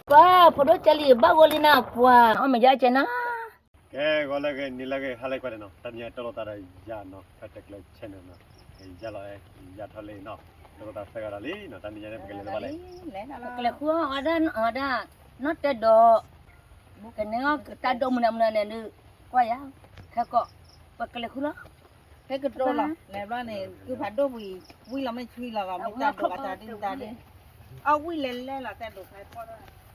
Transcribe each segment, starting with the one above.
ပှၤ ဖိဒိၣ်ကၢ်လံၤဘၣ်ဂီၤလံနၤ ပှၤ အီၣ်မ့ၢ်ယါကဲနၤ. ကဲ ဂီၤလၢအဂ့ၤ နံၤလၢအဂ့ၤ ဟါလၢအဂ့ၤန့ၣ်နီၤ, တနံၤအံၤ တၢ်လိာ်သးဒီးယၤနီၤ ဖဲတကျဲ channel နီၤ, ယၤလီၤ ယၤထီၣ်လံနီၤ, တၢ်လိာ်သးသၢဂၤဒီးလံနီၤ, တနံၤညါန့ၣ် ပကလဲၤလၢၤဘၣ်လဲၣ်, ပကလဲၤဃုအီၣ်အီၤဒၣ် အီၤဒၣ် နီၢ်တၢ်ဒိး, ကန့ၢ်အီၣ်တၢ်ဒိးမုၢ်နၤမုၢ်နၤန့ၣ်ဒုး, ကွၢ်ယၤ, ခဲကီး, ပကလဲၤဃုလီၤ, ဟဲကတိၤလီၤ, လဲၤဘျီန့ၣ် ကုဖးဒိၣ်ပှံၤ, ဝံလီၤမ့ၢ်ဆွံလီၤဂီၤ မ့ၢ်တၢ်ဒိးအတၢ်ဒ်တၢ်ဒ်, အဝံလဲၤလဲၤလီၤ တၢ်ဒိးဖဲပီၢ်ထီၣ်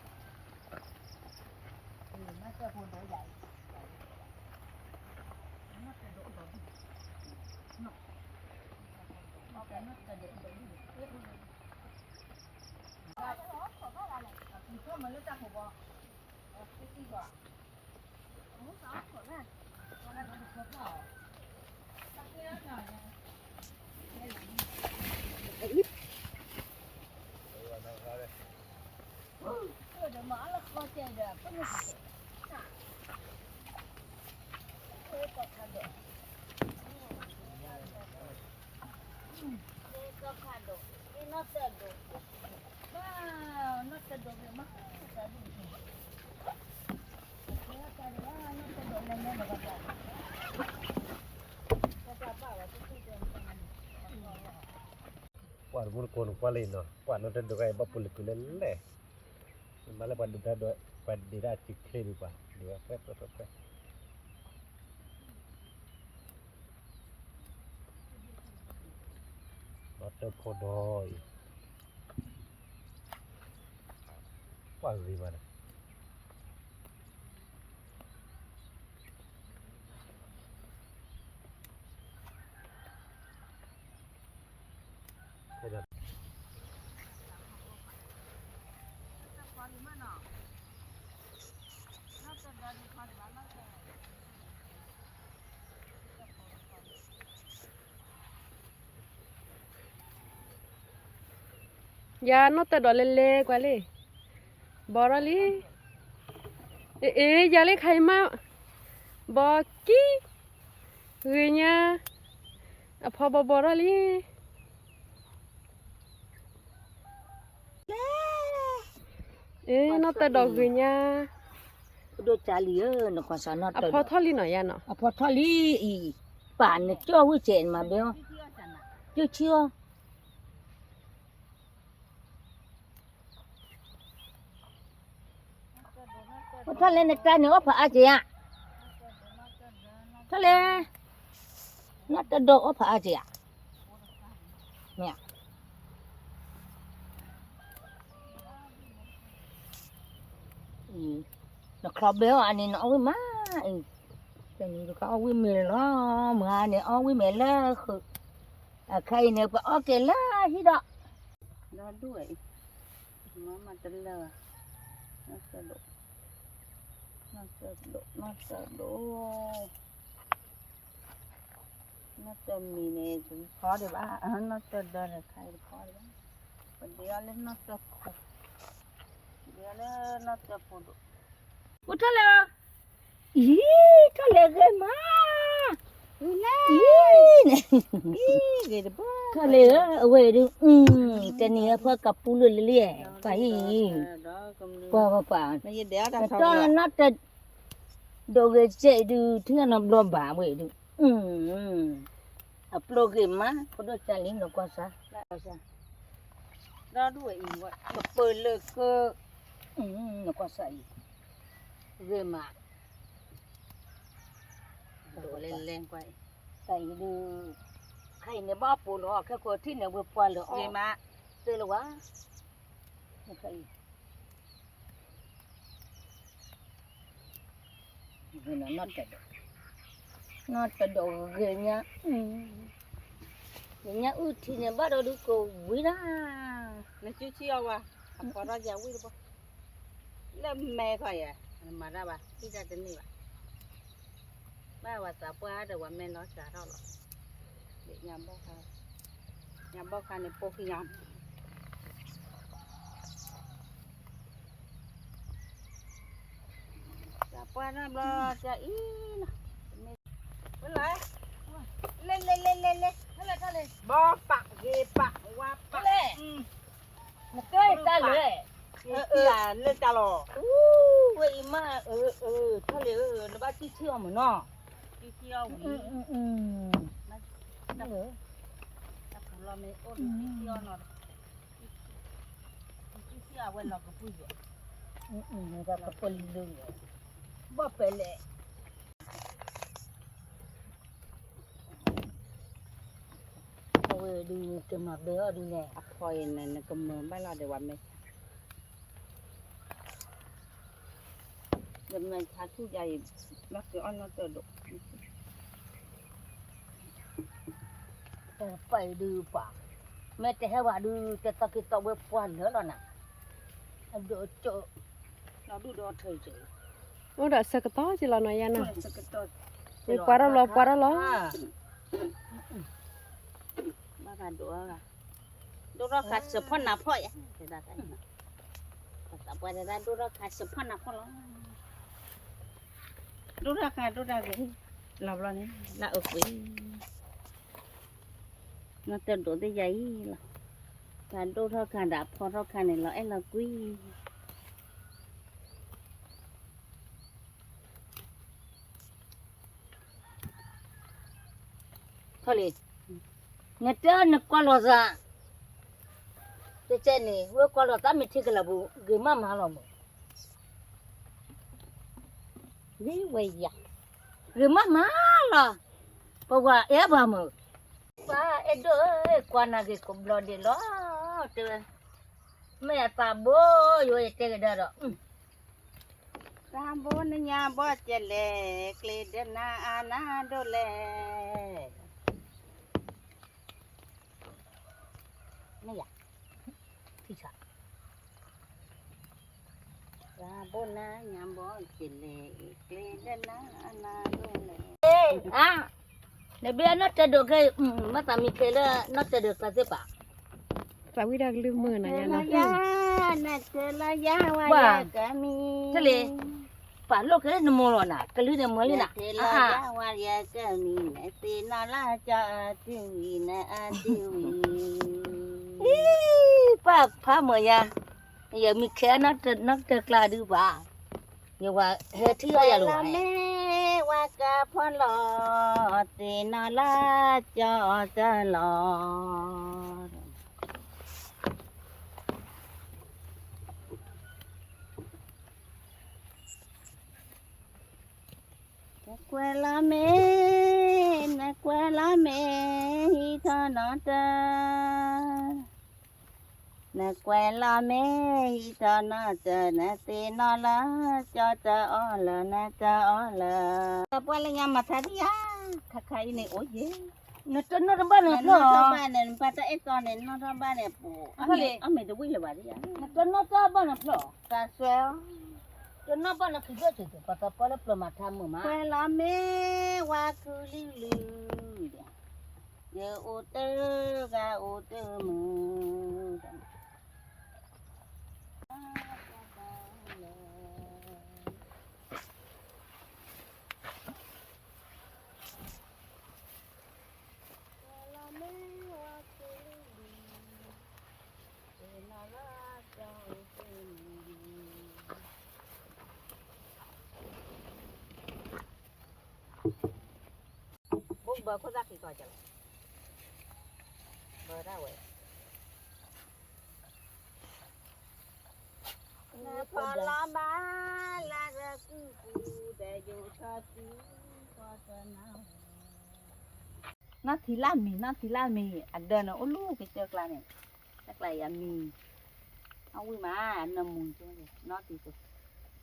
ပှၤတမူတကိးန့ၣ် ကွၢ်လံနီၤ, ပှၤနီၢ်တၢ်ဒိးဂၤအံၤ ဘၣ်ပူၤလၢကုာ်လဲၣ်လဲၣ်, မ့ၢ်လၢပှၤဒုးတၢ်ဒိး ပှၤဒုးတၢ်စုချ့ဒံးပှၤ ဒုးဝဲဖဲဖဲဖဲဖဲ, နီၢ်တၢ်ဖိဒီးအံၤ, ပှၤဂ့ၤမးန့ၣ် ယၤနီၢ်တၢ်ဒိးလဲၤလဲၤကွၢ်လံ, ဘီထီၣ်လံ, အ့ အ့ ယၤလၢခါအံၤမး, ဘီကံ, ဂ့ၤညါ, အဖီဘီဘီထီၣ်လံ. အ့ နီၢ်တၢ်ဒိးဂ့ၤညါ, အဖီထီၣ်လံနီၤယၤနီၤ, အဖီထီၣ်လံအံၤ, ပာ်နကၠီၣ်ဝံၣ်စဲးနမၤဘဲအီၤ, ကၠီၣ်ဆံအီၤ ထီၣ်လဲၣ်နတၢ်န့ၣ်အီၣ်ဖးအါက့ၤဧါ, ထီၣ်လဲၣ်, နီၢ်တၢ်ဒိးအီၣ်ဖးအါက့ၤဧါ, မ့ၢ်ဧါ, နချီဘဲအီၤအန့ၣ် နအီၣ်ဝံၣ်မးအံၤ, တနံၤတခါအီၣ်ဝံၣ်မဲာ်လီၤ, မုၢ်ဟါန့ၣ် အီၣ်ဝံၣ်မဲာ်လၢဃုာ်, အခါအံၤန့ၣ် ပအီၣ်က့ၤလၢဟံၣ်ဒီး ဒီဒူၣ်ဝဲအံၤ, မၤမၤတလၢာ်, နီၢ်တၢ်ဒိး, နီၢ်တၢ်ဒိး, နီၢ်တၢ်ဒိး, နီၢ်တၢ်မံၤန့ၣ် တဖီဒံးဘၣ်, နီၢ်တၢ်ဒိးန့ၣ် ခါအံၤတဖီဒံးဘၣ်, ပဒ့အီၤလၢနီၢ်တၢ်ဖိ, ဒ့အီၤလၢနီၢ်တၢ်ဖိဒိး, အိၣ်ထီၣ်လဲၣ်, အံၤ, ထီၣ်လဲၣ်ဂ့ၤမး, အံၤ, ထီၣ်လဲၣ်ဧၢ အဝဲဒုး, တနံၤအဖီကပူၤလၢလံ, ပှၤအံၤ, ပှၤပှၤပှၤ, ပတီၢ်နီၢ်တၢ်ဒိးဂ့ၤစဲးဒုး ထံၣ်နီတဘျီဘၣ်ဝဲဒုး, အပျိၢ်ဂ့ၤမး ဖိဒိၣ်ကၢ်လံ နကွၢ်စၢ်, ဒီဒူၣ်ဝဲအံၤ, ကပၢၤလၢက, နကွၢ်စၢ်အံၤ, ဂ့ၤမး, ဒိးလဲၤလဲၤကွၢ်အံၤ, တၢ်အံၤဒုး, ခဲအံၤန့ၣ်ဘၣ်ပိာ်လီၤ ခဲကိးထံၣ်န့ၣ်ဝဲပှၤလၢအီၣ်, ဂ့ၤမး, တၢ်လၢဝဲ, ခဲအံၤ နီၢ်တၢ်ဒိး, နီၢ်တၢ်ဒိးဂ့ၤညါ, ဂ့ၤညါအုၣ်ထံန့ၣ် ဘၣ်ဒီးဒုးကဝံၤဒၣ်, နစုဆံအီၤဝဲ, အဖီထီၣ်ယၤဝံၣ်တဘီ, လၢမဲခီယဲ, မၤတၢ်ဘၣ် ဟံၣ်တၢ်တန့ၢ်ဘၣ်, ဘၣ်ဝဲသးပှၢ်ဒီးဝဲမဲလီၤစှၤထီၣ်လီၤ, ညါဘီၣ်ခါ, ညါဘီၣ်ခါန့ၣ်ပိာ်ခံညါ သးပှၢ်တၢ်ဘျီ ကအံၤနီၤ, လဲၤလဲၤလဲၤလဲၤလဲၤ, ဘီပာ်ဂ့ၤပာ်ဝါပာ်လဲၣ်, နကဲတၢ်လဲၣ်, အလၢတၢ်လီၤ, ဝဲအံၤမး, ထီၣ်လံ, နဘၣ်တံၢ်ထံၣ်အီၤမးနီၤ, တံၢ်ထံၣ်အီၤဝံၤ, တၢ်ဖးလီၤမ့ၢ်အိၣ်ဒီးတံၢ်ထံၣ်အီၤနီၤ, တံၢ်ထံၣ်အဝဲလီၤကပူၤယဲ, ကပူၤလံ, ဘီၣ်ဖဲလဲၣ် အဝဲဒုးကမၤဘဲအီၤဒုးလဲၣ်, အဖီအံၤန့ၣ် နကမၤဘၣ်လီၤဒီးဝဲမဲာ်ဆါ, ဒီးမဲာ်ဆါထူၣ်ယၤအံၤ, ဘၣ်က့ၤအီၣ်နီၢ်တၢၤဒိး, ပှၤဒုးပှၤ, မ့ၢ်တဟဲဝဲဒုး တသီက့ၤသီဝဲပှၤလၢာ်လီၤနၤ, အဒိးကၠိ, လီၤဒုၣ်ဒီးထၢကၠိ အိၣ်ဒီးဆၢကတီၢ်က့ၤလီၤနီၤယဲနီၤ, ပှၤထီၣ်လီၤ ပှၤထီၣ်လီၤ, ဘၣ်ဘၣ်ဒိး, ဒိၣ်ထီၣ်ခါစၢဖီၣ်နးဖီၣ်ယဲ, ပှၤတဒၣ်ဒိၣ်ထီၣ်ခါစၢဖီၣ်နးဖီၣ်လီၤ, ဒိၣ်ထီၣ်ခါဒိၣ်တၢ်ဂ့ၤ, လီၤဘျီန့ၣ်, လၢအပှ့ၤ နီၢ်တၢၤဒိးသ့ၣ်ယၤအံၤလီၤ, တၢ်ဒိၣ်ထီၣ်ခါဒီးဖီထီၣ်ခါန့ၣ် လီၤအဲၣ်လီၤကွံ, ထီၣ်လံ, နတဲနကွၢ်လီၤသး, တဲတဲန့ၣ် ဝဲကွၢ်လီၤသးမ့ၢ်ထံကလၤပူၤ ဂ့ၤမးမးလီၤမး, ဂ့ၤဝဲယၤ, ဂ့ၤမးမးလီၤ, ပဝဲအဲၣ်ပှၤမး, ပှၤအဲၣ်ဒိး ကွၢ်နၤဂ့ၤကိးဘျီဒဲးလီၤ, တဲဝဲ, မ့ၢ်အသးဘိယိၤယတဲကဒါဒီး သးဘိနညါဘီကလဲၣ် ကျ့ဒဲနၤအနၤဒိၣ်လဲၣ်, မ့ၢ်ယၤ, ထံဆး, သးဘိနညါဘီကလဲၣ် ကျ့ဒဲနၤအနၤဒိၣ်လဲၣ်, အါ နဘၣ်အနီၢ်တၢၤဒိးခဲအံၤ မ့ၢ်သးမံခဲလၢနီၢ်တၢၤဒိးကျါသ့ၣ်ပၢ်, သးဝံၣ်တၢ်ကလုၢ်မုာ်နၤယါနီၤ, နတဲလီၤယါဝဲယဲကမံၤ, တလ့, ပာ်လိာ်က့ၤနမိၢ်လီၤနၤ ကလုၢ်န့ၣ်မုာ်လံနၤ, နတဲလီၤယါဝဲယဲကမံၤ နသ့ၣ်နီၣ်လၢကၠီအတုဝံၤ နအတုဝံၤ, အံၤ, ပၢ်ဖးမုာ်ယါ, ယမံခဲနီၢ်တၢၤကျါဒုးဘၣ်, ယဝဲဟဲထံၣ်အီၤယၤလီၤ, မ့ၢ်ဝဲကဖီလီၤ, သ့ၣ်နီၣ်လၢကၠီတလီၤ နကွဲးလီၤမ့ၢ်, နကွဲးလီၤမ့ၢ်, ဟံးထီၣ်နီၢ်တၢၤ, နကွဲးလီၤမ့ၢ်, ဟံးထီၣ်နီၢ်တၢၤ, နသ့ၣ်နီၣ်လၢကၠီတအီၣ်လၢၤ, နတအီၣ်လၢၤ, ပှၤလၢညါမၤထါဒံးဧါ, ခါခါအံၤန့ၣ်အိၣ်ယဲ, နတနီၣ်တဘၣ်န့ၣ်ဖျၢၣ်, နပၢ်တအဲၣ်တီန့ၣ် နီၣ်ထီၣ်ဘၣ်န့ၣ်ပူၤ, အမ့ၢ်တဝံၣ်လၢၤဘၣ်ဒံးဧါ, နတနီၣ်တဘၣ်န့ၣ်ဖျၢၣ်, သးစွဲ တနီၣ်ဘၣ်နခံဘျီစ့ၢ်ကီး ပှၤသးပှၢ်လၢပျၢၤမၤထါမုာ်မး, ကွဲးလီၤမ့ၢ်ဝဲကုလံၤလုၤ, ယအိၣ်တဂၤအိၣ်တမုာ်, ဘိၣ်ဘၢခိၣ်သၣ်ခံကီးကလီၤ, ဘၢဒၣ်ဝဲ, နဖီလီၤဘၣ်လၢရကူၢ်ပူၤ ဒီးယိးထီၣ်စုဃီတနၢ်ဝဲ, နီၢ်ထံလၢ်မံၤ နီၢ်ထံလၢ်မံၤ အဒၢးန့ၣ်အိၣ်လူၤကစၢၢ်ကျါန့ၣ်, တၢ်ကျါအံၤအမံၤ, အဝံၣ်မး အနီၢ်မူကၠိန့ၣ် နီၢ်ထံ,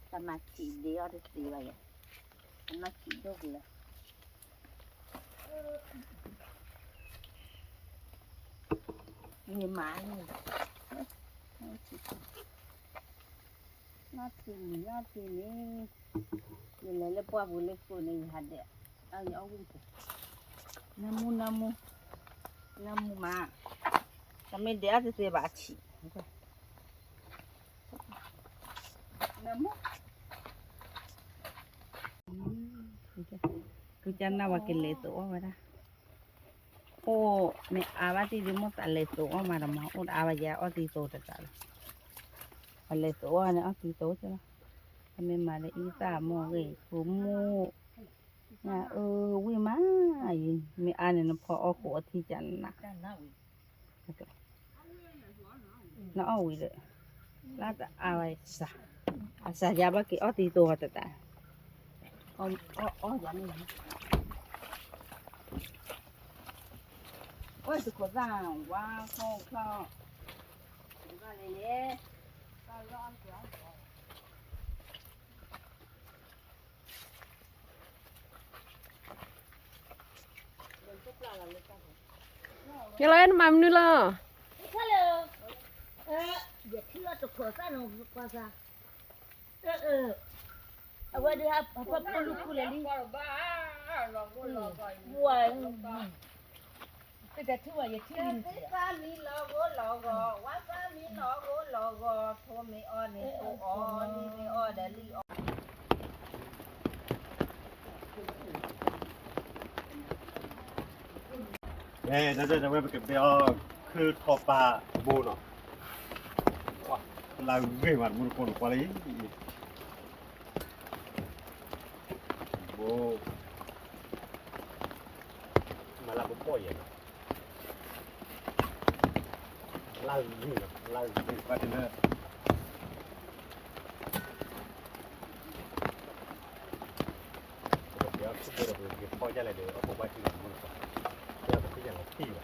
တၢ်မၤဆံးဒ့အီၣ်တသ့ဘၣ်ယဲ, အနီၢ်ဆံးဒိၣ်ကလၢာ် မ့ၢ်မးန့ၣ်, နီၢ်ထံမံၤ နီၢ်ထံမံၤ, ယလဲၤလၢပှၢ်ပူၤလၢဃိန့ၣ် ယဟးဒဲး, အဝံၣ်တက့ၢ်, နၢမူ နၢမူ, နၢမူမး, တမ့ၢ်ဒဲးအီၣ်တသ့ဘၣ်အဆံး, နၢမူ ကကနၣ်ဝဲကလဲၤသိးအီၣ်ဝဲဒၣ်, အိၣ်မ့ၢ်အါဘၣ်သံဒုးမိၢ်သးလဲၤသိးအီၣ်မးဒီးမး အိၣ်တအါဘၣ်ယဲအီၣ်သံသိးတတးလီၤ, အလဲၤသိးအီၣ်န့ၣ် အီၣ်တံၤသိးကလီၤ, အမ့ၢ်မၤလၢအံသၣ်မိၢ်ဂ့ၤ ကိးမူၣ်, ညၣ်အၢဝံၣ်မးအံၤ, မ့ၢ်အါန့ၣ် နဖီအီၣ်ကိးအီထံကနး, နအီၣ်ဝံၤဒီး, လၢတအါဝဲစၢ်, အစၢ်ယါဘၣ်က့ၤအီၣ်တံၤသိးတတး, အီၣ်ယၤန့ၣ်, အီၣ်တခိးသၣ်ဝါခီၣ်ချီၣ်, တဘၣ်လဲၣ်လဲၣ်, တၢ်လီၢ်အီၣ်တခိးအီၣ်တခိး ယလီၤအဲၣ်နမၤမနုၤလီၤ, ယထံၣ်လီၤတခိးသၣ်နီၤ ကွၢ်စၢ်, အဝဲဒၣ်အဖီခိၣ်လူၢ်ခိၣ်လဲၣ်လံ, ဝဲ, တထံၣ်ဝဲယထံၣ်လံ, သ့ၣ်သၣ်မံလီၤဂိၢ်လီၤဂီၤ, ဝါသၣ်မံလီၤဂိၢ်လီၤဂီၤ, ထိမ့ၢ်အီၣ်န့ၣ်ထိအီၣ်, လံၣ်မ့ၢ်အီၣ်ဒီးလံၣ်အီၣ် အဲ, တၢ်ဝဲပကဘဲအီၣ်ခုၣ်ထီၣ်ပၢ်ဘိနီၤ, လၢဂ့ၤမး တမူတကိးနီၤ ကွၢ်လံ, ဘိ, မၤလၢပဘီၣ်ယဲနီၤ, လၢဂ့ၤနီၤ လၢဂ့ၤကွၢ်တလၢ ပကဘဲအီၣ်ခုၣ်ဘိဒီး ပကဖီၣ်ယၢ်လဲၣ်ဒီး အီၣ်ဖိခွါထံလီၤမူတကိး, ပကဖီၣ်ယၢ်လဲၣ်ထံလီၤ.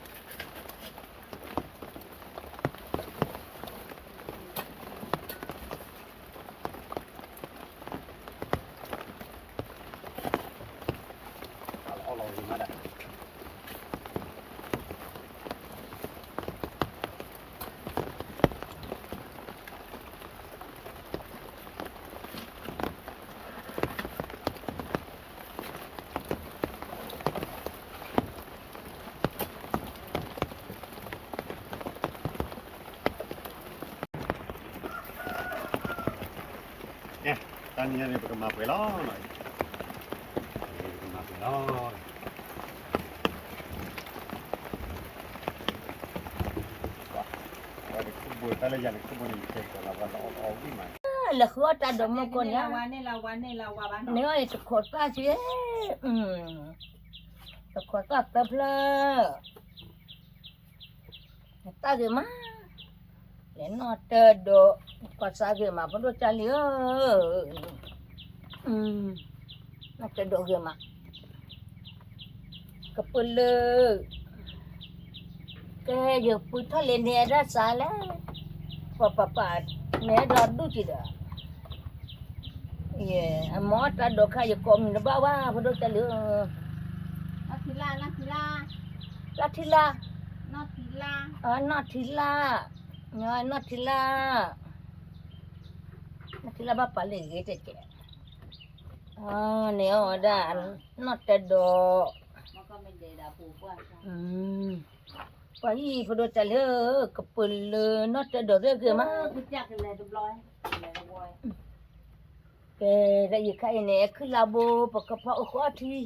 တနံၤအံၤန့ၣ် ပကမၤပှဲၤလီၤနီၤ, ပကမၤပှဲၤလီၤ. ဝဲတခူဘိတၢ်လၢယၤန့ၣ် ခူဘိန့ၣ် ယတဲကီးလီၤ ဝဲလီၤအီၣ်အီၣ်ဝံၣ်မး, လၢဃုအီၣ်တၢ်ဒိးမုၢ်ကိးန့ၣ်, န့ၢ်အီၣ်အံၤတခိးသၣ်က့, တခိးသၣ်သၢဖျၢၣ် တၢ်ဂ့ၤမး, လဲၤနီၢ်တၢ်ဒိး, ကွၢ်စၢ်ဂ့ၤမး ဖိဒိၣ်ကၢ်လံဧၢ, နီၢ်တၢ်ဒိးဂ့ၤမး, ကပၢၤလၢ, ကဲယပုၢ်ထီၣ်လဲၤန့ၣ်ဒၣ်စးလဲၣ်, ပှၤပာ်ပာ်, မ့ၢ်အဲၣ်ဒိးဒူၣ်ကံၤဒီး ယဲ, အမ့ၢ်တၢ်ဒိးခါ ယကိးမုၢ်တဘၣ်ဝဲ ဖိဒိၣ်ကၢ်လံဧၢ, လၢထံလါ, နီၢ်ထံလါ, နီၢ်ထံလါ, နီၢ်ထံလါ, နီၢ်ထံလါဘၣ်ပာ်လၢဂ့ၤတဲကဲ, န့ၣ်အီၤဒၣ်, နီၢ်တၢ်ဒိး, ပှၤအံၤ ဖိဒိၣ်ကၢ်လံဧၢ, ကပၢၤလၢနီၢ်တၢ်ဒိးသ့ၣ်ဂ့ၤမး, ကဲ, ဒီးယခါအံၤန့ၣ် ခုၣ်လါဘိ ပကဖီအိၣ်ဃီအီ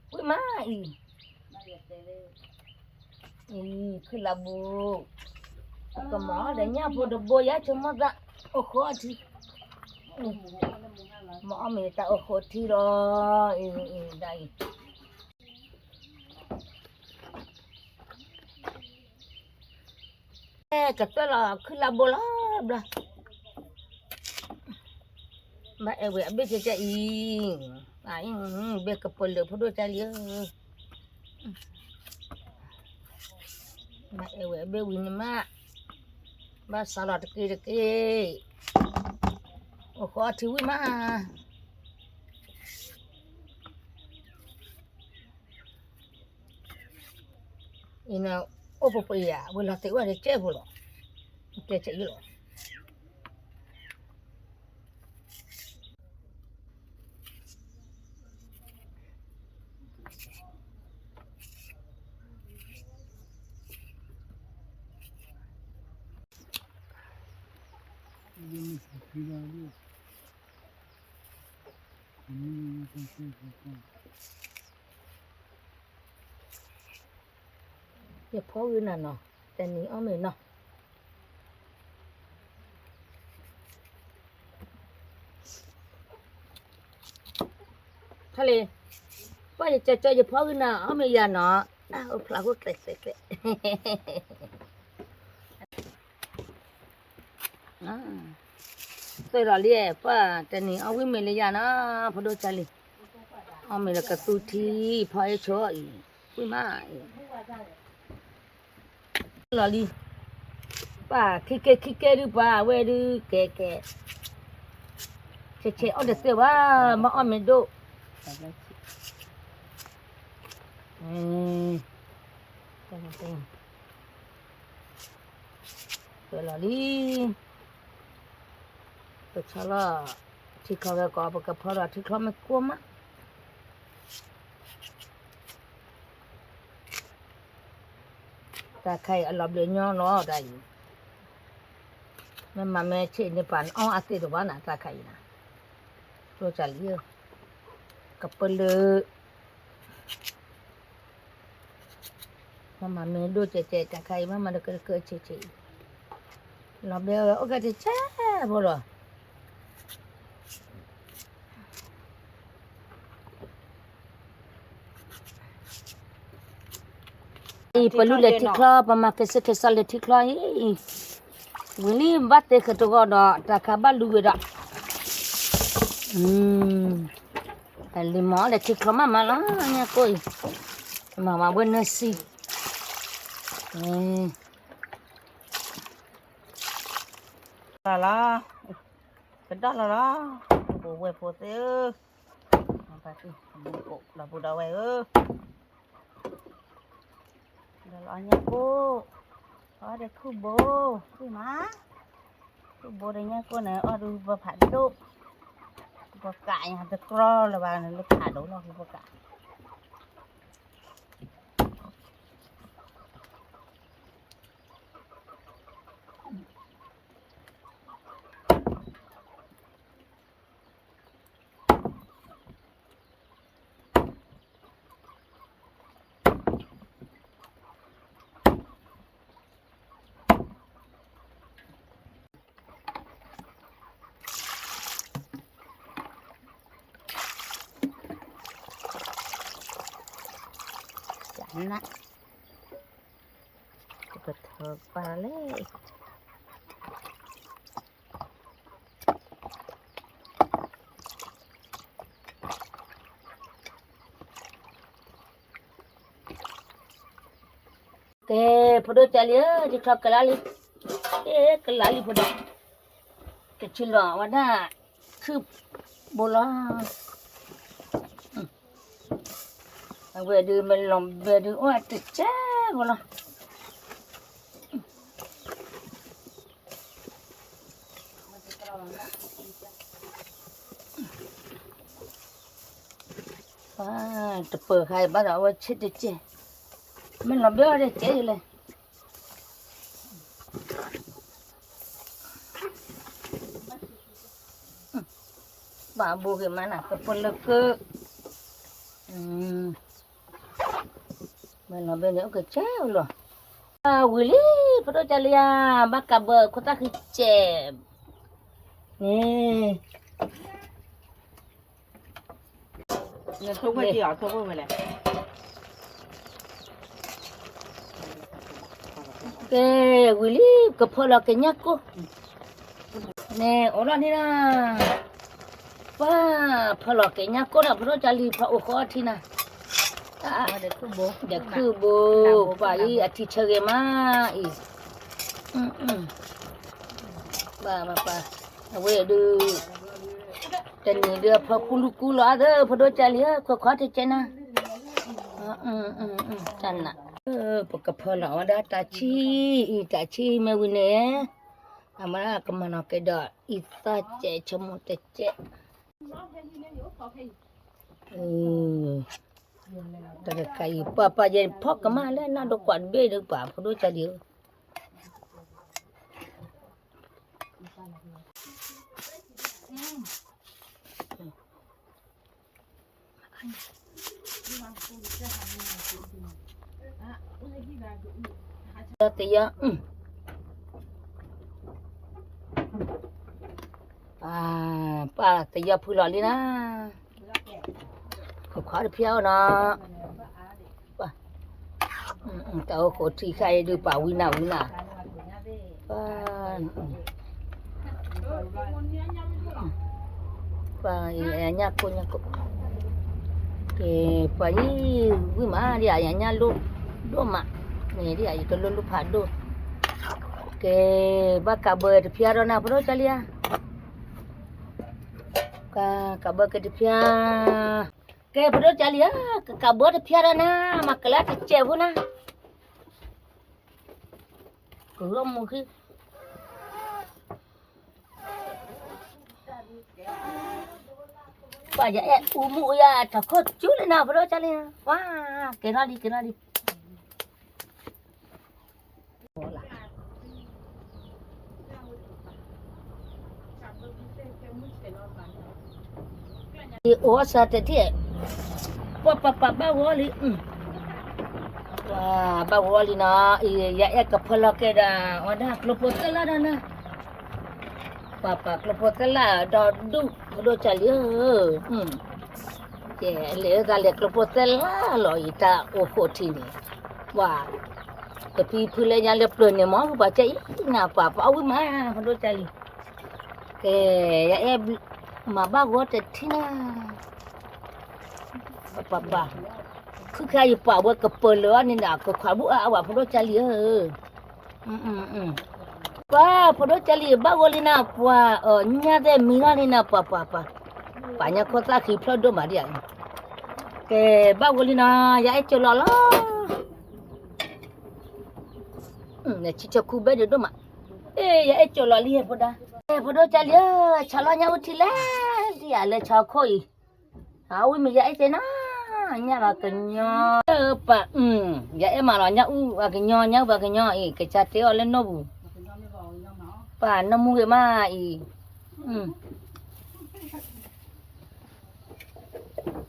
ထံ, ဝံၣ်မးအံၤ, အံၤ ခုၣ်လါဘိ, ကမၤအီၣ်ဒီးညၣ်ဖိတဘိ ယါဆိကမိၣ်သး, အိၣ်ဃီအီထံ, မၤအီၣ်မ့ၢ်တၢ်အိၣ်ဃီထံလီၤ, အံၤ, အံၤဒၣ်အံၤ ကသွဲၣ်လီၤခုၣ်လါဘိလီၤဘျီ, ဘၣ်အဲၣ်ဝဲအဘ့ၣ်ကဲကဲအံၤ, ဘ့ၣ်ကပၢၤလၢဖိဒိၣ်ကၢ်လံဧၢ, ဘၣ်အဲၣ်ဝဲအဘ့ၣ်ဝံၤန့ၣ်မး, ဘၣ်စးလီၤတက့ၢ်တက့ၢ်, အိၣ်ဃီအီထံဝံၣ်မး အံၤန့ၣ် အိၣ်ပပှဲၤယၤ ဝဲလီၤသ့ၣ်ဝဲဒၣ်ကဲဖိလီၤ, ကဲကဲအံၤလီၤ. ယဖီဝံၤနၤနီၤ, တနံၤအီၣ်မ့ၢ်နီၤ. ဖဲလံ, ပှၢ်ယကၠီကၠီယဖီဂုၢ်နၤ အီၣ်မ့ၢ်ယၤနီၤ, အိၣ်ဖျါခိၣ်ကျဲးကျဲးကျဲး သွဲၣ်လီၤလံ, ပှၢ်တနံၤအီၣ်ဝံၣ်မ့ၤလၢယၤနီၤ, ဖိဒိၣ်ကၢ်လံၤ, အီၣ်မ့ၤလၢကသူထံ ဖီအဲၣ်ဆိအံၤ, ဝံၣ်မးအံၤ လီၤလံ, ပှၢ်ခံကဲခံကဲဒုးပှၤ အဝဲဒုးကဲကဲ, ဆဲးဆဲးအီၣ်တသ့ဘၣ်, မ့ၢ်အီၣ်မ့ၤဒိၣ်, သွဲၣ်လီၤလံ, ပဆီလီၤထံချီဝဲကီး ပကဖီဒီးထံချီမ့ၢ်ကိၢ်မး တၢ်ခါအံၤအလီၤဘျၢညီလီၤတၢ်အံၤ, မ့ၢ်မၤမ့ၢ်ဆ့ၣ်န့ၣ်ပှၤအီၣ်အသ့ၣ်တဝါနၤ တၢ်ခါအံၤနၤ, ကျိစၢ်လံ, ကပၢလၢ မ့ၢ်မၤမ့ၢ်ဒိၣ်ကဲကဲ တၢ်ခါအံၤ မ့ၢ်မၤတကဲတကဲဆ့ၣ်ဆ့ၣ်အံၤ, လီၤဘျၢအိၣ်ကဲတဆဲးဖိလီၤ. အံၤ ပလူလၢထံချီ ပမၤကဲစ့ခဲစးလၢထံချီအံၤ, ဝံၤလံဘၣ်သ့ဃဲတဂီၢ်ဒီး တၢ်ခါဘၣ်လူဝဲဒီး, လံၤမီၤလၢထံချီမးမးလီၤ ညါကိၢ်အံၤ, မၤမၤဝဲနၢၤစံ, လီၤလီၤ, ကဒီၣ်လီၤလီၤ, ပဝဲၢ်ဖိသ့ၣ်ဧၢ, လီၤပူၤဒီးဝဲၢ်ဧၢ ဒီးလီၤအီၣ်ညါကိၢ်, အီၣ်ဒီးခုၣ်ဘိ, ခုၣ်မး, ခုၣ်ဘိဒီးညါကိၢ်န့ၣ် အီၣ်ဒုးပဖးဒိၣ်, ပကးညါတကြီလၢၤဘၣ်န့ၣ် လၢဖးဒိၣ်လီၤ ပကး န, ပကထၢပာ်လၢ ကဲ, ဖိဒိၣ်ကၢ်လံဧၢ, ယထီၣ်ကလါလံ, ကလါလံဖိဒိၣ်, ကဆံလီၤဝဲဒၣ်, ခုၣ်ဘိလီၤ, အဝဲဒုးမ့ၢ်လီၤဘဲဒုး အိၣ်တကဲဖိလီၤ. တပၢၤဃါအံၤဘၣ်ဒီး အဝဲဆ့တကဲ, မ့ၢ်လီၤဘဲအီၤတကဲယလဲၣ်. ဘၣ်ဘိဂ့ၤမးနၤ ကပၢလၢက, မ့ၢ်လီၤဘဲန့ၣ် အိၣ်ကစဲးလီၤ. ဝံၤလံ ဖိဒိၣ်ကၢ်လံဧါ, ဘၣ်ကးဘၢခိၣ်သၣ်ဃံကဲး, န့ၣ် ကဲ, ဝံၤလံ ကဖီလီၤက့ၤညၣ်ကိၢ်, န့ၣ် အိၣ်လီၤန့ၣ်လီၤ. ပှၤဖီလီၤက့ၤညၣ်ကိၢ်ဒီး ဖိဒိၣ်ကၢ်လံ ဖီအိၣ်ဃီထံနၤ, ဒီးခုၣ်ဘိ, ပှၤအံၤအထံဆၢဂ့ၤမးအံၤ, ပှၤပှၤပှၤ, အဝဲဒုး တနံၤဒုးအဖီကူလူကူလီၤသၢ ဖိဒိၣ်ကၢ်လံဧၢ, ခိးခီတကဲနၤ, တနၤ, ပကဖီလီၤဝဲဒၣ်တၢ်ဆံအံၤ တၢ်ဆံမ့ၢ်ဝံၤန့ၣ်, အမ့ၢ်ကမၤနီၣ်က့ၤဒီး အံသၣ်ကဲး ဆိကမိၣ်တကဲး, တၢ်တခါအံၤ ပှၤပှၤယဲဖီကမၣ်လၢနၢ်ဒိၣ်ကွၢ်တဘ့ၣ်ဒီးပှၤဖိဒိၣ်ကၢ်လံဧၢ. တယီၤ, ပၢ်တယီၤဖုလီၤလံနၤ, ခွါတဖျါအီၤနီၤ, တၢ်အိၣ်ဃိးထံၣ်ခါအံၤဒုးပာ်ဝံနၤဝံနၤ, ပှၤညၣ်ကိၢ်ညၣ်ကိၢ်, ကဲ, ပှၤယံၤဝံၣ်မးဒ်အံၤ ယညၣ်လိၣ်ဒိၣ်မး, မ့ၢ်ဒ်အံၤ ယကလိၣ်လိၣ်ဖးဒိၣ်, ကဲ, ဘၣ်ကးဘၢတဖျါဒီးနၤ ဖိဒိၣ်ကၢ်လံဧါ, ကးဘၢက့ၤတဖျါ, ကဲ ဖိဒိၣ်ကၢ်လံဧါ, ကးဘၢတဖျါဒီးနၤ, မၤကလၢတစဲးဖိနၤ, ကဂီၢ်မူခံ ပှၤယအဲၣ်အူမူအူယၤ တၢ်ခိၣ်ကၠူလံနၤ ဖိဒိၣ်ကၢ်လံ, ဝါ, ကဲထီၣ်လံ ကဲထီၣ်လံ, အိၣ်စၢ်တထံၣ်, ပှၤပာ်ပာ်ဘၣ်ဂီၤလံ, ဘၣ်ဂီၤလံနီၤ, ယအဲၣ်ကဖၢလီၤကဲဒီး ဝဲဒၣ်ကျိဖိသၢလါဒီးနၤ, ပှၤပာ်ကျိဖိသၢလါဒီးဒူၣ် ဖိဒိၣ်ကၢ်လံဧၢ, ကဲလဲၤသးလဲၤကျိဖိသၢလါလီၤအံၤ တၢ်အိၣ်ဃိးထံၣ်န့ၣ်, ပှၤ ကဖံဖုလၢညါလၢပျၢၤန့ၣ် မ့ၢ်ဂုၢ်ပှၤကဲအံၤနၤ ပှၤပှၤအီၣ်ဝံၣ်မး ဖိဒိၣ်ကၢ်လံ, ကဲ, ယအဲၣ်မၤဘၣ်ဂီၤတထံၣ်နၤ, ပှၤပာ်, ခုခါအံၤပှၤဝဲကပၢၤလၢအီၤန့ၣ်ဒီး ကခွးဘူၣ်အါအါဝဲ ဖိဒိၣ်ကၢ်လံဧၢ, ပှၤ ဖိဒိၣ်ကၢ်လံ ဘၣ်ဂီၤလံနၤ ပှၤ, ညၣ်သ့ၣ်မံထီၣ်လံနၤ ပှၤပှၤပှၤ, ပှၤညၣ်ခိၣ်သၣ်ဃံဖျၢၣ်ဒိၣ်မးဒ်အံၤ, ကဲ, ဘၣ်ဂီၤလံနၤ ယအဲၣ်ကၠီၤလီၤလီၤ နဆံဆၢခူဘဲဒၣ်ဒိၣ်မး, အဲ ယအဲၣ်ကၠီၤလီၤလံဟဲဖိဒါ, အဲ ဖိဒိၣ်ကၢ်လံဧၢ, ဆါလီၤညၣ်အူထံလဲၣ်, ဒ်အံၤလၢဆါခိၣ်အံၤ, အဝံၣ်မ့ၢ်ယအဲၣ်ကဲနီၤ, ညၣ်ဘၣ်ကညီ, ပှၤ, ယအဲၣ်မးလီၤ ညၣ်အူဘၣ်ကညီ ညၣ်အူဘၣ်ကညီအံၤ ကစၢ်တဲအီၤလၢနီၢ်ပူၤ, ပှၤနၢမူဂ့ၤမးအံၤ,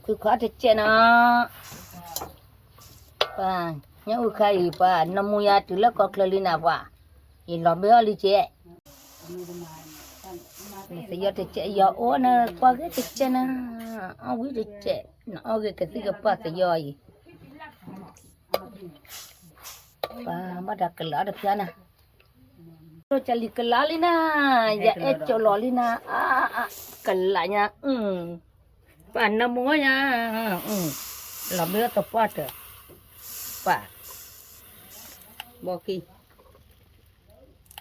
ခွံခွါတစဲးနီၤ ပှၤ, ညၣ်အူခါအံၤ ပှၤနၢမူယၤတုၤလၢကီၢ်ချၢလံနၤပှၤ, ယလီၤဘဲအီၤလံကဲ, သယီတစဲး ယီၤအိၣ်နကွၢ်ဂ့ၤတစဲးနၤ, အီၣ်ဝံၣ်တစဲး, နအီၣ်ဂ့ၤကသံၣ်ကပှၢ်သယီအံၤ, ပှၤဘၣ်တၢ်ကလးတဖျါနၤ, ဖိဒိၣ်ကၢ်လံကလးလံနၤ, ယအဲၣ်ကၠီၤလီၤလံနၤ, ကလးညါ, ပှၤနၢမူညါ, လီၤဘဲအီၤသပှၢ်တၢၢ်, ပှၤ, ဘီက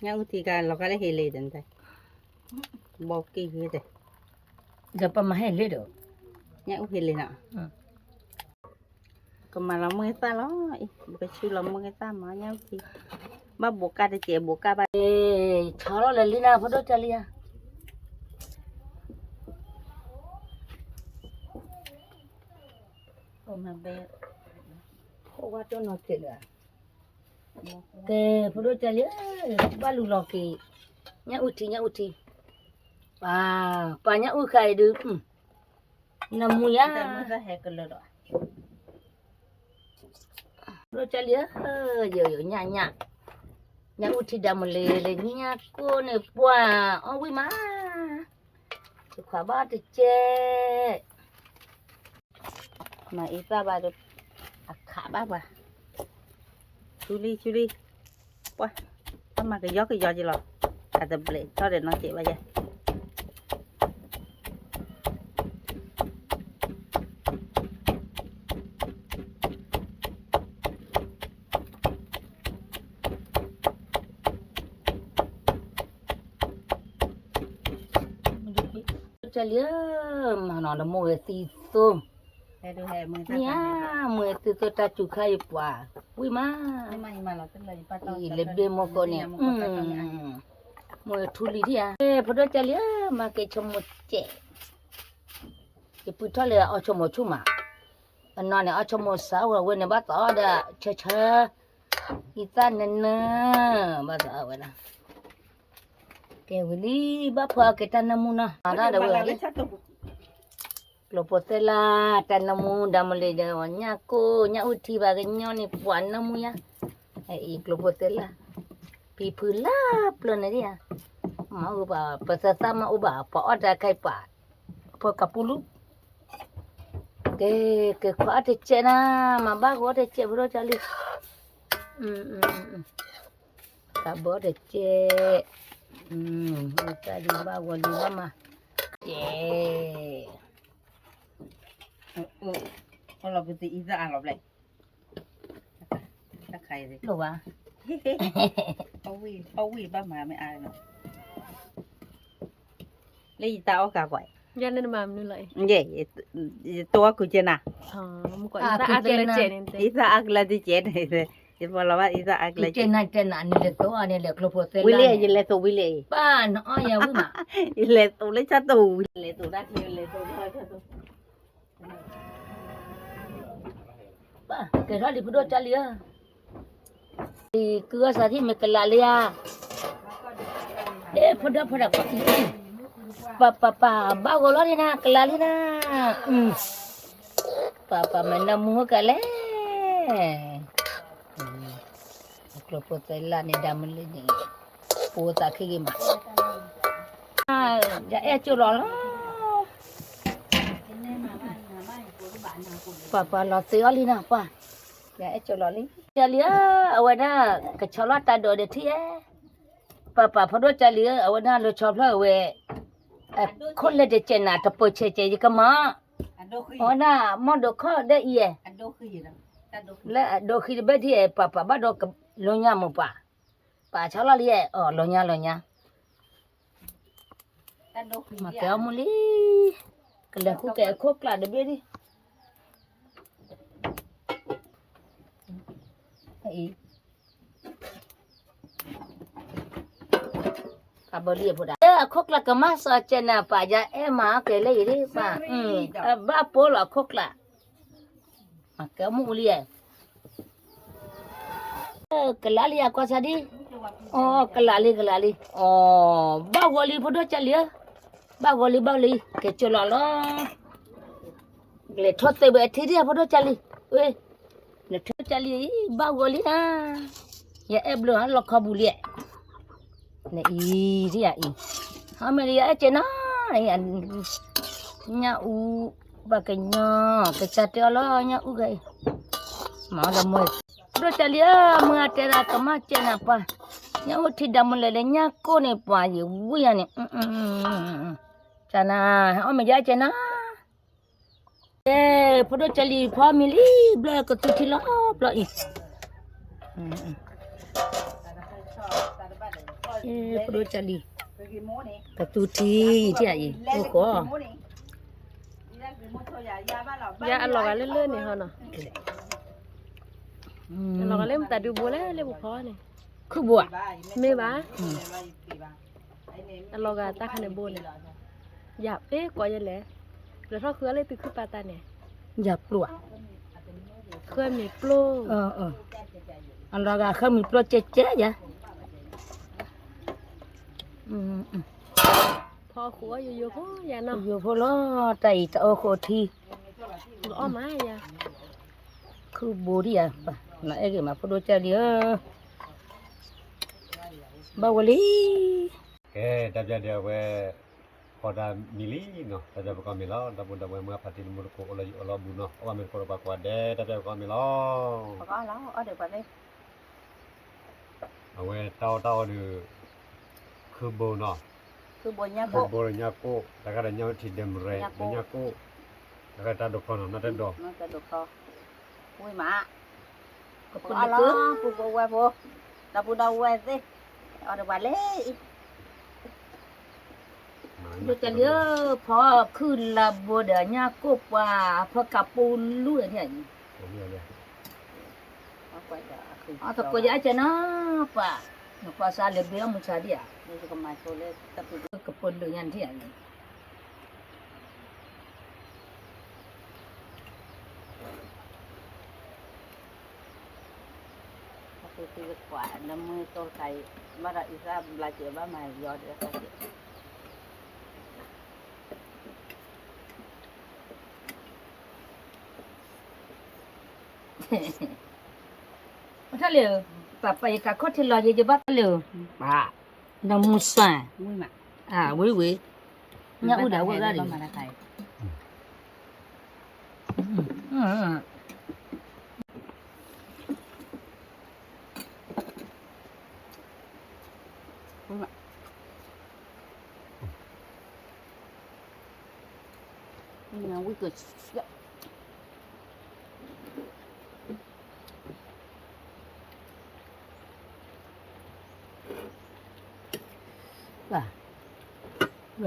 ံ, ညၣ်အူထံကလီၤကါလၢဟ့လ့ၣ်တၢ်, ဘီကံ, ဒီးပမၤဟဲလ့ၣ်ဒီး, ညၣ်အူဟ့လ့ၣ်နီၤ ကမၤလီၤမုၢ်သၣ်လီၤ, ပကဆူလီၤမုၢ်သၣ်မၤညၣ်အူထံ, ဘၣ်ဘိးကါတစဲးဘိးကါဘၣ်, ဆါလီၤလၢလံနၤ ဖိဒိၣ်ကၢ်လံဧါ, ဖိဝါတိၢ်နီၤတ့ၢ်လၢ, ကဲ ဖိဒိၣ်ကၢ်လံ, ဘၣ်လူၤလီၤက့ၤ, ညၣ်အူထံ ညၣ်အူထံ, ပှၤ, ပှၤညၣ်အူခါအံၤဒုး, နၢမူယၤ, ဖိဒိၣ်ကၢ်လံဧၢ, ယိယိညၣ်ညၣ်, ညၣ်အူထံဒၣ်မုၢ်လ့ၤလၢညၣ်ကိၢ်န့ၣ်ပှၤ, အီၣ်ဝံၣ်မး, ယခွးဘၣ်တကဲး မၤအ့ၣ်သၣ်ဘၣ်ဒီး, အခးဘၣ်ပှၤ, ဆူလံ ဆူလံ, ပှၤ, တၢ်မၤကယီကယီက့ၤလီၤ, အတဘျဲးထီၣ်ဒီးနီၢ်စဲးဘၣ်ယဲ, ကၢ်လံဧၢ, မၤနီၤဒီးမိၢ်ဝဲသံသိ, မ့ၢ်ဧါ, မိၢ်ဝဲသံသိတၢ်စူၤခါအံၤပှၤ, ဝံၣ်မး, အံၤလဲၤဘ့ၣ်မိၢ်ကိးန့ၣ်, မိၢ်ဝဲထူလံၤဒံးဧါ, ဖိဒိၣ်ကၢ်လံဧၢ, မၤက့ၤဆိကမိၣ်စဲး, ယပုၢ်ထီၣ်လၢအီၣ်ဆိကမိၣ်ဆူၣ်မး, အနီၢ်န့ၣ် အီၣ်ဆိကမိၣ်စးဝဲဝဲန့ၣ် ဘၣ်သးအီၣ်ဒီးဆၢဆၢ, ယသၣ်နၢနၢ, ဘၣ်သးအီၣ်ဝဲဒၣ်, ကဲဝံၤလံ, ဘၣ်ဖှီၣ်အီၣ်က့ၤတၢ်နၢမူနီၤ, မၤတၢ်ဒီးဝဲလံ ကျိဖိသဲလၢ်, တၢ်နၢမူဒီးမုၢ်လ့ၤဒီး ညၣ်ကိၢ် ညၣ်အူထံဘၣ်ကညီန့ၣ် ပှၤနၢမူယၤ, အံၤကျိဖိသဲလၢ်, ဖံဖုလၢပျၢၤန့ၣ်ဒံးဧါ, မၤအိၣ်ဘၣ် ပသၢသၣ်မၤအိၣ်ဘၣ် ပှၤအီၣ်တၢ်ခဲအံၤပှၤ, ဖိကပူၤလူ, က အဲ ကဲခွါအီၣ်တကဲးနၤ, မၤဘၣ်ဂီၤအီၣ်တကဲး ဖိဒိၣ်ကၢ်လံ, ကးဘၢအီၣ်တကဲး, တၢ်လံဘၣ်ဂီၤလံဘၣ်မၤ, ကဲ, အလီၤပသံအံသၣ်အါလီၤဘျဲၣ်, လီၤဘၣ်, အဝံၣ်ဘၣ်မၤမ့ၢ်အါလီၤ, လၢယတၢ်အီၣ်ကးကွၢ်, ယဲ ယတိၢ်အီၣ်ကူကဲနၤ, ယသၣ်အါကလဲာ်တကဲးန့ၣ်, ယသၣ်အါကလဲာ်တကဲးန့ၣ်, ယပလီၤဘၣ်ယသၣ်အါကလဲာ်တကဲး, နလဲၤသိးအီၤန့ၣ် လဲၤကျိဖိသဲလၢ်န့ၣ်, ဝံၤလံ ယလဲၤသိးဝံၤလံ, ပၢ်နအီၣ်ယၤဝံၤမး, ယလဲၤသိးလၢဆၣ်တိၢ်ဝံၤ, လဲၤသိးဒၣ်ချ့ လဲၤသိးလၢဆၣ်တိၢ် ပၢ်ကဲထီၣ်လံ ဖိဒိၣ်ကၢ်လံဧၢ, ကုအီၣ်စးထံၣ်မ့ၢ်ကလးလံဧါ, ဒ်ဖိဒိၣ်ဖိဒၣ်ကီၢ်ထံ, ပၢ်ပၢ်ပၢ် ဘၣ်ဂီၤလီၤလံနၤ ကလးလံနၤ, ပၢ်ပၢ်မၤနၢမူဟိကလဲၣ်, ကျိဖိသဲလၢ်န့ၣ် ဒၣ်မုၢ်လံန့ၣ်, ပူသးခံဂ့ၤမး, ယအဲၣ်ကၠိလီၤလီၤ ပှၤပှၤလီၤသ့အီၤလံနီၤ ပှၤ, ယအဲၣ်ကၠိလီၤလံ, ကၢ်လံဧၢ, အဝဲဒၣ် ကဆီလီၤတၢ်ဒိးဒီးထံၣ်ဧါ, ပှၤပှၤဖိဒိၣ်ကၢ်လံဧၢ, အဝဲဒၣ်လၢဆီဖျၢၣ်ဝဲ, ခိၣ်လဲၢ်တကဲးနၤ တပၢၢ်ဆဲးကဲး ယကမၤ, အဝဲဒၣ် မီၢ်ဒိးခီၣ်ဒဲးအံၤ, လၢအဒိဃံတဘ့ၣ်ဒ်ဧါ, ပှၤပှၤဘၣ်ဒီး လီၤညါမးပှၤ, ပှၤဆီလီၤလံဧါ, အီၤ လီၤညါလီၤညါ မၤကဲအီၣ်မူလံ, ကလဲၤဃုကဲအခိၣ်ကျးတဘ့ၣ်ဒံး, အဘၣ်လံအဖိဒၣ်, အခိၣ်ကျးကမၣ်စီၤကဲးနၤ ပှၤယအဲၣ်မၤကဲလၢအံၤဒံးပှၤ, အဘၣ်ပိာ်လီၤအခိၣ်ကျး, မၤကဲအီၣ်မူလံဧါ ကလးလံအကွၢ်ဆါဒံး, အီ ကလးလံ ကလးလံ, အီ ဘၣ်ဂီၤလံ ဖိဒိၣ်ကၢ်လံဧၢ, ဘၣ်ဂီၤလံ ဘၣ်လံ ကဲကၠိလီၤလီၤ, ကလဲၤထီၣ်သ့ဝဲအထံဒံး ဖိဒိၣ်ကၢ်လံ, ဝဲ, နထံကၢ်လံ, ဘၣ်ဂီၤလံဧါ, ယအဲၣ်ဘျီလီခီပူၤလံ, နအံၤဒံးယအံၤ, ဟီမ့ၢ်လံ ယအဲၣ်ကဲနီၤ, ညၣ်အူ, ပှၤကညီ, ကစၢ်တဲအီၤလီၤ ညၣ်အူဂၤအံၤ, မၤအီၤဒီးမ့ၢ်, ဖိဒိၣ်ကၢ်လံဧၢ, မုၢ်အတဲဒၣ်ကမၣ်ကဲနၤပှၤ, ညၣ်အူထံဒၣ်မုၢ်လဲၤလၢညၣ်ကိၢ်န့ၣ် ပှၤယဝံၣ်ယၤန့ၣ်, ကနၤ, ဟဲအီၣ်မ့ၢ်ယအဲၣ်ကဲနီၤ ကဲ, ဖိဒိၣ်ကၢ်လံ ဖီမံၤလံ, ဘျီကသူထံလီၤဘျီအံၤ, ဖိဒိၣ်ကၢ်လံ, ကသူထံထံၣ်အံၤ အိၣ်ဃီ, ယအလီၤဂာ်လၢလၢန့ၣ်ဟီနီၤ, အလီၤဂာ်လၢမတၤဒုဘိလဲၣ် လၢပဖီန့ၣ်, ခုၣ်ဘိဧါ, မ့ၢ်ဘၣ် အလီၤဂာ်တၢ်ခါန့ၣ်ဘိန့ၣ်, ယၤပ့ၤကိးယဲလဲၣ်, လဲၤထီၣ်ဃုအီၤလၢသုခုပာ်တၢ်န့ၣ်, ယၤပျိၢ်, ဃၢမ့ၤပျိၢ်, အလီၤဂာ်ဃၢမ့ၤပျိၢ်ကဲကဲယၤ, ဖီဃိယိယိဖိယၤနီၤ, ယိဖိလီၤ, တၢ်အံၤတၢ်အိၣ်ဃိထံ, လီၤအီၣ်မးယၤ, ခုၣ်ဘိဒံးယၤ, နအဲၣ်ဂ့ၤမး ဖိဒိၣ်ကၢ်လံဧၢ, ဘၣ်ဝဲလံ ကဲ, တၢ်ပျၢ်ဒဲးအဝဲ, ဖီတၢ်မံၤလံနီၤ, တၢ်ပျၢ်ပကီၢ်မ့ၢ်လီၤ, ဒီပုၢ်ဒီဝဲၢ်မုၢ်ဖါတံၢ်လၢမူတကိး အိၣ်လီၤယံၤအိၣ်လီၤဘူးနီၤ, အဝဲမ့ၢ်တကိးဒီးပှၤကွၢ်ဒဲး, တၢ်ပျၢ်ပကီၢ်မ့ၢ်လီၤ, အဝဲတၢ်အီၣ်တၢ်အီဒီး, ခုၣ်ဘိနီၤ, ခုၣ်ဘိဒီးညၣ်ကိၣ်, တၢ်ခါဒီးညၣ်အူထံဒဲးမရဲၣ်, ဒီးညၣ်ကိၣ်, တၢ်ခါတၢ်ဒိးခီနီၤ, နီၢ်တၢ်ဒိးခီ, ဝံၤမး ကပလီၤ ပူဖိဝဲၢ်ဖိ, ဒီပုၢ်ဒီဝဲၢ်သ့ၣ်, အီၤဒီးပှၤလၢအံၤ, ဒိၣ်ကၢ်လံဧၢ, ဖီခုၣ်လၢဘိဒီးညၣ်ကိၣ်ပှၤ, ဖီကးပူလူၢ်ဒီး, အီၣ်သကိးယအကဲနီၤပှၤ, နကွၢ်စၢ်လၢဘ့အီၣ်မူဆါဒံးဧါ, ကပလီၤညါဒံးဧါ အသုသုကွၢ် နမ့ၢ်တိၢ်တခါအံၤ ဘၣ်ဒီးအံသၣ်ဘျါကဲး ဘၣ်မၤယီၤဒီးတၢ်ကဲး ဘၣ်ထီၣ်လံ, ပၢ်ပၢ်ယကးခိၣ်ထံလီၤယဲ ယဘၣ်ထီၣ်လံ, ပၢ်, နမူစၢ်, ဝံၤဝံၤ, ညၣ်အူဒီးအဝဲဂၤဒံး, လ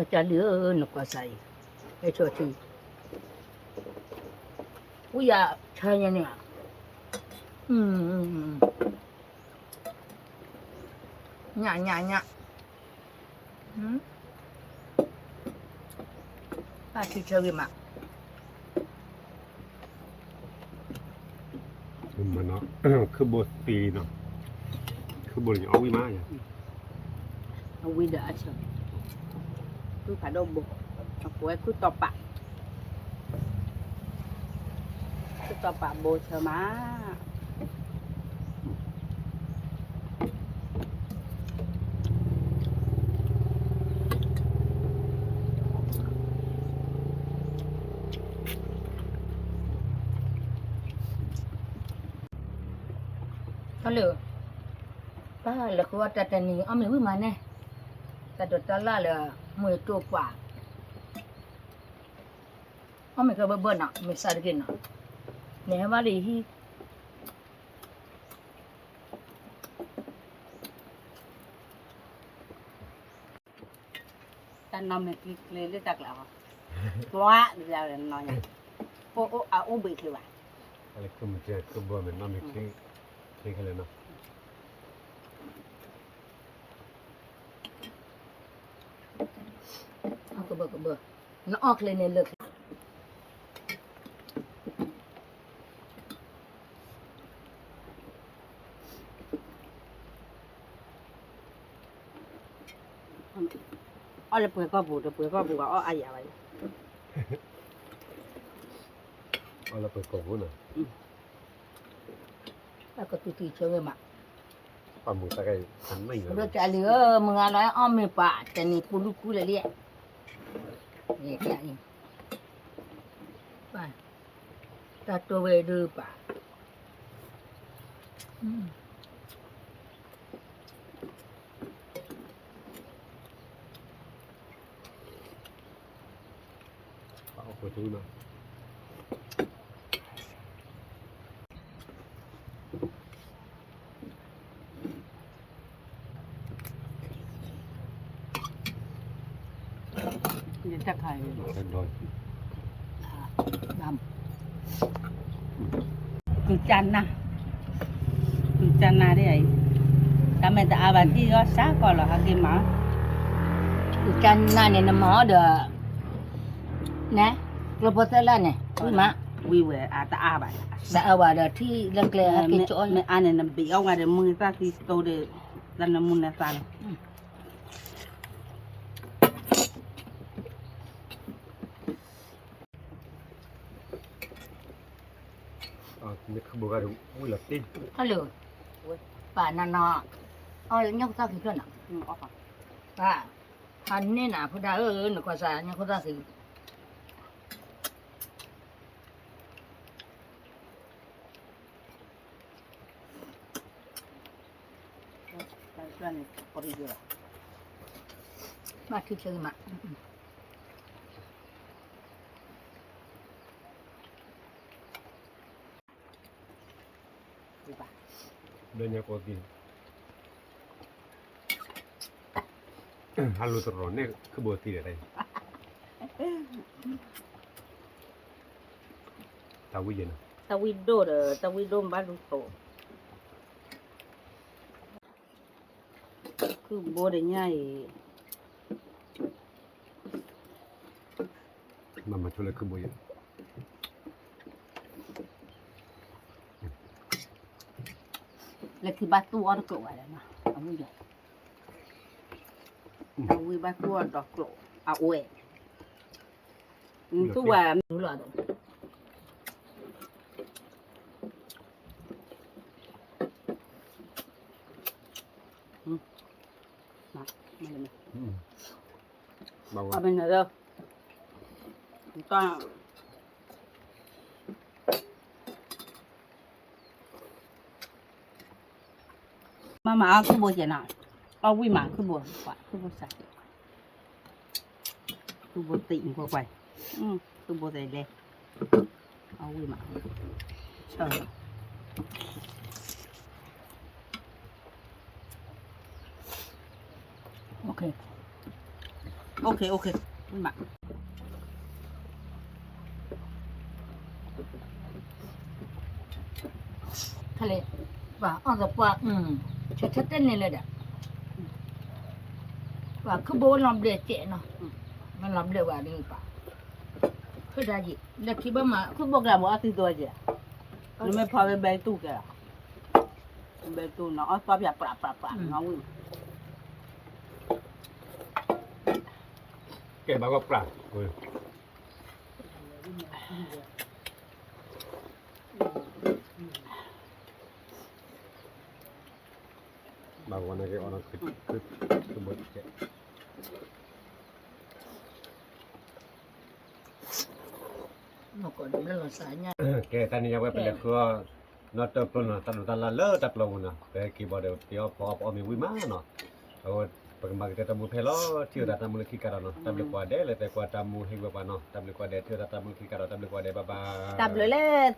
ီၤကလံၢ်ဧၢ နကွၢ်စၢ်အံၤ, ဟဲဆီၣ်ထံ, ဝံယၤဆါညါန့ၣ်, ညၣ်ညၣ်ညၣ်, ဘၣ်ထံဆၢဂ့ၤမး မ့ၢ်နီၤ, ခုၣ်ဘိသံလံနီၤ, ခုၣ်ဘိန့ၣ်အီၣ်ဝံၣ်မးယၤ, အဝံၣ်ဒီးအဆၢ, ခုၣ်ဖးဒိၣ်ဘိ, အကိးဝဲခုၣ်တီၤပာ်, ခုၣ်တီၤပာ်ဘိဆၢမး တၢ်လၢာ်, ပၢ်လဲၤဃုအီၣ်တၢ်တနံၤအီၣ်မ့ၤဝံၣ်မးန့ၣ်, တၢ်ဒိးတၢ်လၢ်လၢ မုၢ်တိၢ်ပှၤ, အီၣ်မ့ၤကဘၢဘၢနီၤ မ့ၢ်စးတဂ့ၤနီၤ, န့ၣ်ဟဲဘၣ်လၢယဟံၣ် တၢ်နီၢ်မ့ၢ်ချ့ချ့လၢတၢ်ကျးအီၤ, ကွၢ်လၢနီၢ်ညါ, အိၣ်အိၣ်အအိၣ်ဘှံးချ့ဘၣ်, လၢခုမ့ၢ်ချ့ခုဘိမ့ၢ်နီၢ်မ့ၢ်ချ့, ချ့ခဲလၢာ်နီၤ, ကဘၢကဘၢ, နအီၣ်ချ့န့ၣ်လၢာ်ချ့ အီၣ်လၢပှဲၤကီၢ်ပူၤဒီး ပှဲၤကီၢ်ပူၤကအီၣ်အါယၤဘၣ်, အီၣ်လၢပှဲၤကီၢ်ပူၤနီၤ, တၢ်ကတူၢ်တံၢ်ဆၢဝဲမး, ပှၤမုၢ်တၢ်ကဲ, ဒီးကလံၢ်ဧၢ မုၢ်ဂၤလီၤအီၣ်မ့ၤပှၤ တနံၤပူၤလူၢ်ကူလဲၣ်လံ, တၢ်တိၢ်ဝဲဒုးပာ် ယတၢ်ခါအံၤ, တုၤကၢ်နၢ်, တုၤကၢ်နၢ်ဒ်အံၤ, တၢ်မဲာ်တအါဘၣ်ထံၣ်ဂီၢ်စၢ်ကီးလီၤ ဟဲက့ၤမး, တုၤကၢ်နၢ်န့ၣ် နမၤအီၤဒီး, နဲ, ကျိဖိသၢလၢ်န့ၣ် ဝံၣ်မး, ဝံၣ်ဝဲအတအါဘၣ်, တအါဘၣ်ဒီးထံၣ်လၢကျဲဟဲက့ၤကၠီ, မ့ၢ်အါန့ၣ် နဘ့ၣ်အီၣ်ဝဲဒီးမုၢ်သၣ်သံတိဒီး, တၢ်နမုၢ်နသးလီၤ. ဟဲလၢ, ပာ်နနီၤ, အီၣ်ညၣ်ခိၣ်သၣ်ခံဖျၢၣ်နီၤ, ပာ်, ဖးန့ၢ်နၤဖိဒၣ်ဧၢ နကွၢ်စၢ်ညၣ်ခိၣ်သၣ်ခံ ဘၣ်ထံၣ်ဆၢမး, ဘျီညါကိးသံ, ဟးလူၤတရီၤန့ၣ်ခုဘိသံဒီးတၢ်အံၤ, တၢ်ဝံၣ်ယဲၢ်နီၤ, တၢ်ဝံၣ်ဒိၣ်ဒီး တၢ်ဝံၣ်ဒိၣ်မးဘၣ်လူၤတိာ် ခုၣ်ဘိဒီးညၣ်အံၤ, မၤမၤဆိလၢခုၣ်ဘိယဲၢ်, လၢခံဘၣ်သူၣ်အီၣ်တကျိာ်ဘၣ်ဒီးနီၤ, အဝံၣ်ယဲၢ်, အဝံၣ်ဘၣ်သူၣ်အီၣ်ဒီးကျိာ်, အဝဲ, သူၣ်ဝဲ, အမ့ၢ်နဒီး, တၢ်, တၢ်, မၤမၤအီၣ်ခုၣ်ဘိကဲနီၤ, အီၣ်ဝံၣ်မးခုၣ်ဘိ, ခုၣ်ဘိစးကဲ, ခုၣ်ဘိသံးကွၢ်ကွၢ်, ခုၣ်ဘိသံးလဲၣ်, အီၣ်ဝံၣ်မး, ဆၢ OK OK, ဝံၣ်မး, ခါလဲၣ်, ပှၤအီၣ်သပှၢ်, ဆၢထၢၣ်တဲန့ၣ်လၢဒၣ်, ပှၤခုၣ်ဘိလီၤဘျဲၣ်ကဲးနီၤ, မ့ၢ်လီၤဘျဲၣ်ဝဲဒ်ပှၤ, ဖုဒၣ်ယံၤ လၢခံဘၣ်မး ခုၣ်ဘိကလးမ့ၢ်အီၣ်သံသိကဲး, နမ့ၢ်ဖီဝဲဘဲတူၢ်ကဲး, ဘဲတူၢ်နီၤ အီၣ်သီပၠးပြးပြးပြးနီၤဝံၣ်, ကဲဘၣ်ကီးပြး ဘၣ်ဝဲန့ၣ်က့ၤအီၣ်နီၤ, ခုၣ်ဘိကဲး, ကဲတၢ်န့ၣ်ယဝဲပလဲၤဃုအီၣ်, နီၢ်တၢ်ပျိနီၤ တၢ်ဒိးတၢ်လၢ်လၢတၢ်ပျီပူၤနီၤ ပဟဲက့ၤဘၣ်ဒီး ပအီၣ်ဖီအီၣ်ပအီၣ်မ့ၤဝံၣ်မးနီၤ, အဝဲ ပကမၤကတၢၢ်တၢ်မူဖဲလီၤ, ထံၣ်ဝဲဒၣ်တၢ်မူလၢခံကဒီးနီၤ, တၢ်ဘျုးကိးဂၤဒဲးလၢသုကွၢ်တၢ်မူဟ့ၣ်ဝဲပှၤနီၤ, တၢ်ဘျုးကိးဂၤဒဲး ထံၣ်ဝဲဒၣ်တၢ်မူလၢခံကဒီး တၢ်ဘျုးကိးဂၤဒဲး bye bye, တၢ်ဘျုးလၢ